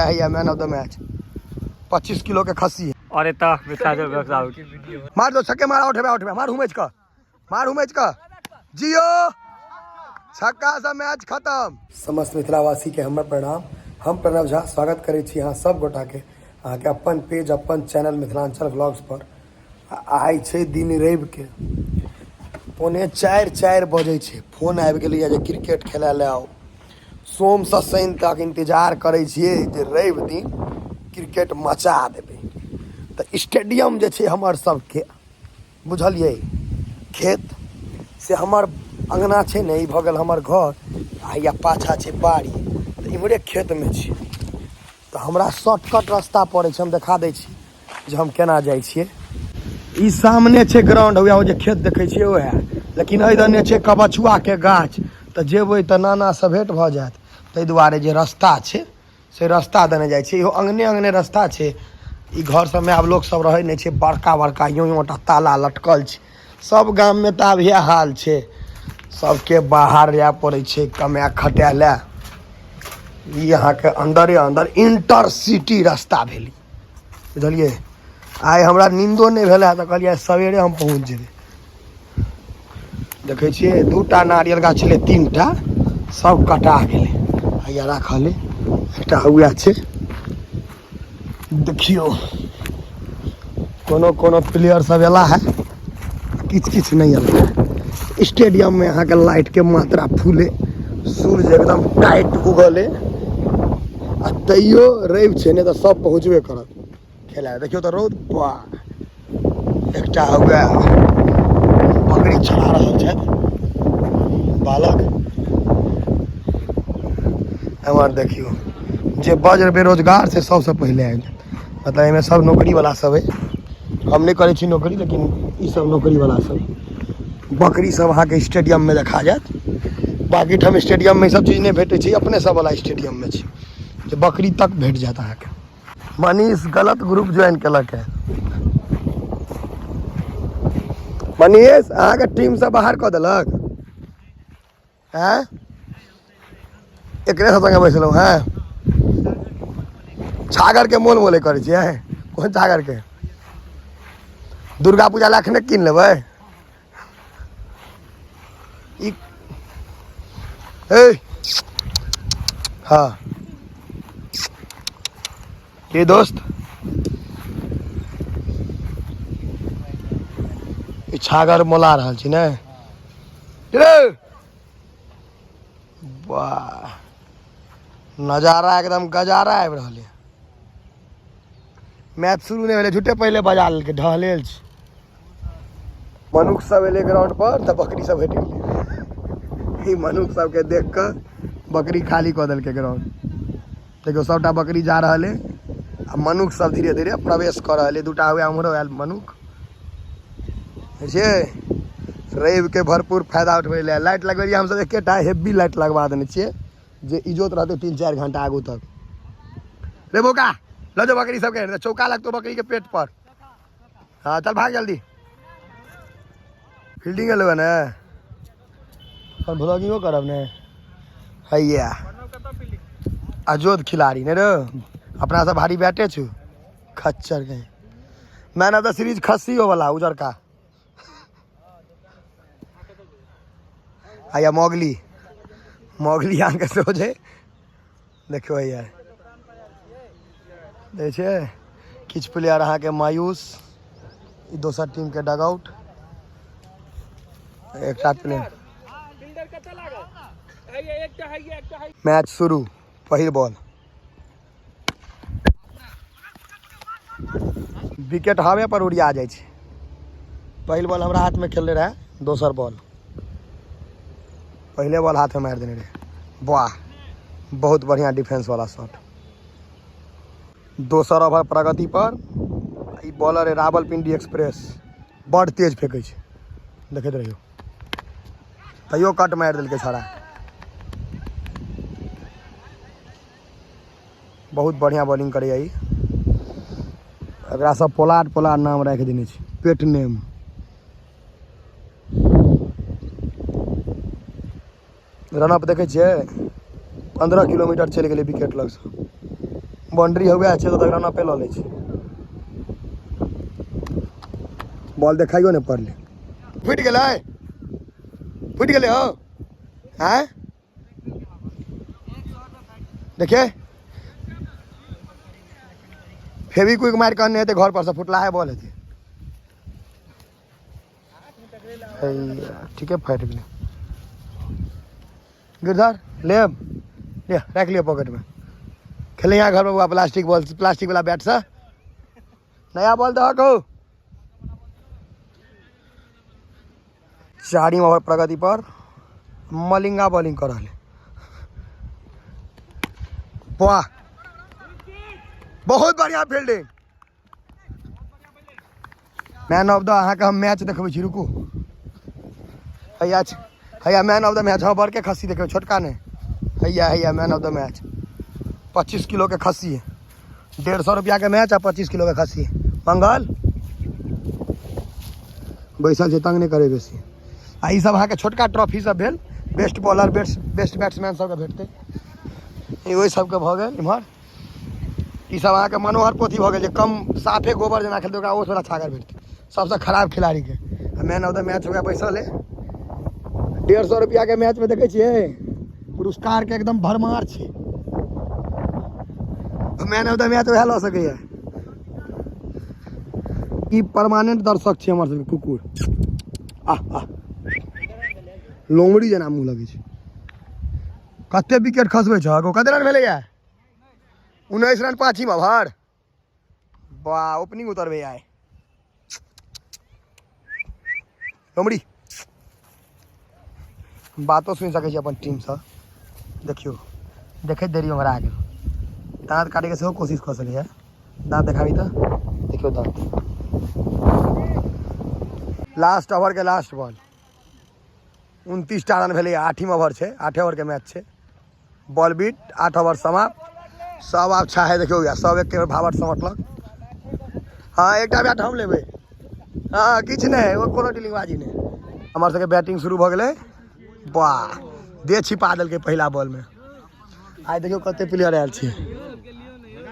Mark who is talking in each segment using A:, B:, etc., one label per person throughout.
A: है man of the match. 25 kilo के खस्सी।
B: और एतऽ मिथिलांचल ब्लॉग्स आउट।
A: मार दो छक्के, मार, आउट हेबे, आउट हेबे, मार हुमैच क, मार हुमैच क, जियो छक्का से मैच खत्म। समस्त मिथिलावासी के हमर प्रणाम। हम प्रणव झा स्वागत करै छी अहाँ सब गोटा के अहाँके अपन पेज अपन चैनल मिथिलांचल ब्लॉग्स पर। आइ छै दिन रवि के, 3:45 4 बजै छै। फोन आबि गेलैए जे क्रिकेट खेलाय लए आउ। सोमसँ शनि तक इंतजार करै छियै जे रवि दिन क्रिकेट मचा देबै। तऽ स्टेडियम जे छै हमर सबके, बुझलियै, खेत से हमर अङ्गना छै ने, ई भऽ गेल हमर घर, आ हैया पाछाँ छै बाड़ी, तऽ इम्हरे खेतमे छै। तऽ हमरा शॉर्टकट रास्ता पड़ै छै, हम देखा दै छी जे हम केना जाइ छियै। ई सामने छै ग्राउंड, हुआ जे खेत देखै छियै ओएह, लेकिन एहि दने छै कबछुआके गाछ, तऽ जेबै तऽ नानासँ भेँट भऽ जायत। ताहि दुआरे जे रस्ता छै से रस्ता देने जाइ छै। इहो अङ्गने अङ्गने रस्ता छै। ई घर सबमे आब लोक सब रहै नहि छै। बड़का बड़का यों यों टा ताला लटकल छै। सब गाममे तऽ आब इएह हाल छै, सबके बाहर जाय पड़ै छै कमाए खटाए लए। ई अहाँके अन्दरे अन्दर इंटरसिटी रास्ता भेल, बुझलियै। आइ हमरा नीन्दो नहि भेल है, तऽ कहलियै सवेरे हम पहुँच जेबै। देखै छियै 2टा नारियल गाछ छलै, 3टा सब कटा गेलै। हैया राखल है, एकटा हुआ छै। देखियौ कोनो कोनो प्लेयर सब एला है, किछु किछु नहि एला है। स्टेडियम में अहाँके लाइट के मात्रा फूले, सूर्य एकदम टाइट उगल है, आ तैयो रवि छै, नहि तऽ सब पहुँचबे करत खेला। देखियौ तऽ रौद, वाह। एकटा हुए बकरी चरा रहल छथि बालक। एम्हर देखियौ जे वज्र बेरोजगार से सबसँ पहिले आबि जायत। मतलब एहिमे सब नौकरी वाला सब है। हम नहि करै छी नौकरी, लेकिन ई सब नौकरी वाला सब। बकरी सब अहाँके स्टेडियम में देखा जायत। बाकी ठाम स्टेडियम में ई सब चीज नहि भेटै छै, अपने सब वाला स्टेडियम में छै जे बकरी तक भेट जायत अहाँके। मनीष गलत ग्रुप ज्वाइन केलक है। मनीष अहाँके टीम से बाहर कऽ देलक हैं? एकरे सब संगे बैसलहुँ हैं? छागर के मोल मोले करै छियै? कोन छागर के? दुर्गा पूजा लए अखने कीन लेबै। ई ए हाँ के दोस्त, ई छागर मोला रहल छी ने रे? वाह, नजारा एकदम गजारा आबि रहल है। मैच शुरू नहि भेलै, झूठे पहिले बजा लेलकै, ढहलेल छै। मनुख सब एलै ग्राउंड पर तऽ बकरी सब हटि गेलै। ई मनुख सबके देख कऽ बकरी खाली कऽ देलकै ग्राउंड। देखियौ सबटा बकरी जा रहल है आ मनुख सब धीरे धीरे प्रवेश कऽ रहल है। 2टा हुए उम्हरो आयल मनुख। छै रवि के भरपूर फायदा उठबै लए लाइट लगबेलियै हमसब। एकेटा हेवी लाइट लगवा देने छियै जे इजोत रहतै 3-4 घंटा आगू तक। रे बोका, लऽ जाओ बकरी सबके, चौका लगतो बकरी के पेट पर। हाँ चल भाग जल्दी, फील्डिंग लेबै ने, अपन ब्लॉगिंगो करब ने। हैया अजोध खिलाड़ी ने रे, अपना सब भारी बैटे छु खच्चर के। मैन ऑफ the series खस्सी हो वाला उजरका। हैया मोगली, मोगली अहाँके सेहो छै। देखियौ हैया दै छै किछु प्लेयर अहाँके मायूस। ई दोसर टीम के डगआउट। एकटा प्लेयर। मैच शुरू, पहिल बॉल, विकेट हवे पर उड़िया जाइ छै। पहिल बॉल हमरा हाथ में खेलने रहे, दोसर बॉल पहले बॉल हाथ में मारि देने रहे। वाह, बहुत बढ़िया डिफेंस वाला शॉट। दोसर ओवर प्रगति पर। ई बॉलर है रावलपिंडी एक्सप्रेस, बड़ तेज फेंकै छै, देखैत रहियौ। तैयो कट मारि देलकै छड़ा। बहुत बढ़िया बॉलिंग करैया ई। एकरा सब पोलाड पोलाड नाम राखि देने छै, पेट नेम। रनअप देखै छियै, 15 किलोमीटर चलि गेलै विकेट लगसँ। बाउंड्री हुए छै तऽ रन अपे लऽ लै छै। बॉल देखाइयो नहि पड़लै। फुटि गेलै, फुटि गेलै हौ। आँय देखिए, फेविक्विक मारि कऽ अनने हेतै घर पर से, फुटलाहे बॉल हेतै। ठीके फाटि गेलै। गिरधर लेब, ले राखि लिअ पॉकेटमे। खेले यहाँ घरमे बौआ प्लास्टिक बॉल, प्लास्टिक वाला बैटसँ। नया बॉल दहक हौ। चारिम ओवर प्रगति पर मलिंगा बॉलिंग कर रहल है। वाह, बहुत बढ़िया फील्डिंग। मैन ऑफ द अहाँके हम मैच देखबै छी, रुकू। हैया हैया मैन ऑफ the match. हँ, बड़के खस्सी देखबै, छोटका नहि। हैया हैया man of the match. 25 kilo के खस्सी है, 150 रुपया के मैच आ 25 किलो के खस्सी। मंगल बैसल छै, तंग नहि करै बेसी। आ ई सब अहाँके छोटका ट्रॉफी सब भेल, best bowler, best best batsman सबके भेटतै। ई ओहि सबके भऽ गेल। इम्हर ई सब अहाँके मनोहर पोथी भऽ गेल, जे कम साफे गोबर जेना खेलतै ओकरा ओसवला छागर भेटतै, सबसँ खराब खिलाड़ीके। आ मैन ऑफ the match ओकरा बैसल है। 150 रुपयाके मैचमे देखै छियै पुरस्कारके एकदम भरमार छै। मैन ऑफ the match वएह लऽ सकैए। ई परमानेंट दर्शक छै हमर सबके कुकुर। आह आह, लोमड़ी जेना मुँह लगै छै। कते विकेट खसबै छह? कते रन भेलैया? 19 रन पाँचीम ओवर। वाह, ओपनिंग उतरबै आइ। लोमड़ी बातो सुनि सकै छी अपन टीमसँ। देखियौ, देखैत देरी ओंघरा गेल। दाँत काटैके सेहो कोशिश कऽ सकैए। दाँत देखाबी तऽ देखियौ दाँत। Last ओवरके last ball. 29 टा रन भेलैए, आठिम ओवर छै, 8 ओवरके मैच छै। बॉल बीट, 8 ओवर समाप्त। सब आब छाहे देखियौ, या सब एक भावट समटलक। हँ, एकटा बैट हम लेबै। हँ, किछु नहि, ओ कोनो डीलिंगबाजी नहि। हमर सबके बैटिंग शुरू भऽ गेलै। वाह, दे छिपा देलकै पहिला बॉलमे। आइ देखियौ कते प्लेयर आयल छै,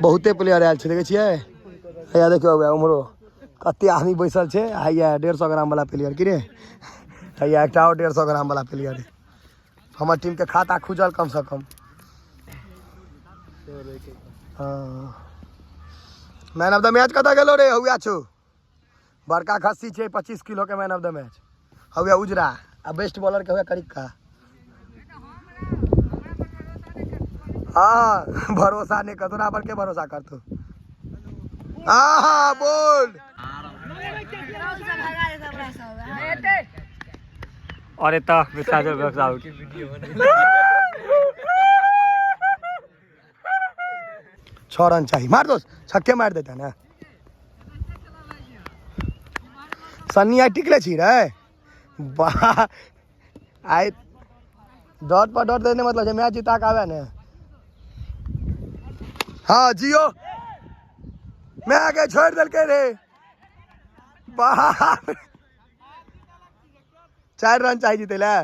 A: बहुते प्लेयर आयल छै, देखै छियै? हैया देखियौ, उम्हरो कते आदमी बैसल छै। हैया 150 ग्राम वाला प्लेयर की रे। हैया एकटा आओर 150 ग्राम वाला प्लेयर। हमर टीम के खाता खुजल कम से कम। हाँ, मैन ऑफ the match कतऽ गेलो रे? हौया छौ, बड़का खस्सी छै, 25 किलो के मैन ऑफ the match. हौया उजरा। आ बेस्ट बॉलर के हौया करिक्का। हाँ, भरोसा नहीं कर, तोरा पर के भरोसा करतो? आहा, बोल।
B: और एतऽ मिथिलांचल ब्लॉग्स आउट।
A: 6 रन चाही। मार दोस्त, छक्के मारि देता ने सन्नी। आइ टिकले छी रे। वाह, आइ डॉट पर डॉट देने मतलब छै मैच जिता के आवे ने। हाँ, जियो मैं आगे छोड़ देलकै रे बाप। 4 रन चाही जीतै ले,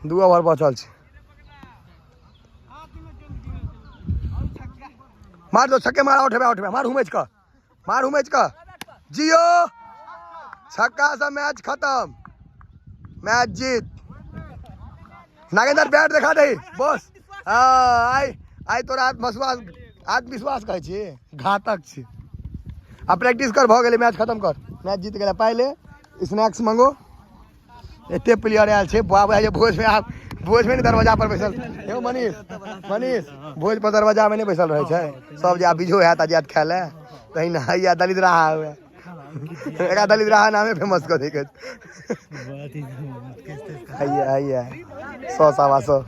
A: 2 ओवर बचल छै। मार दो, छक्के मार, आउट हेबे, आउट हेबे। मार हुमैच कऽ, मार हुमैच कऽ। जियो, छक्का से मैच खत्म, मैच जीत। नागेंद्र, बैट देखा दे बस। हाँ, आइ आइ तोरा आत्मविश्वास, आत्मविश्वास कहै छी, घातक छी। आ प्रैक्टिस कर, भऽ गेलै, मैच खत्म कर। मैच जीत गेलै, पाइ ले, स्नैक्स मंगो। एते प्लेयर आयल छै बाबा जे भोजमे, आब भोजमे ने दरवाजा पर बैसल। यौ मनीष, मनीष, भोज पर दरवाजामे नहि बैसल रहै छै सब, जे आब बीजो हैत आ जायत खाय लए। तहिना हैया दलित रहा हुए, एकरा दलित रहा नामे फेमस कऽ दै के। हैया हैया 100 125।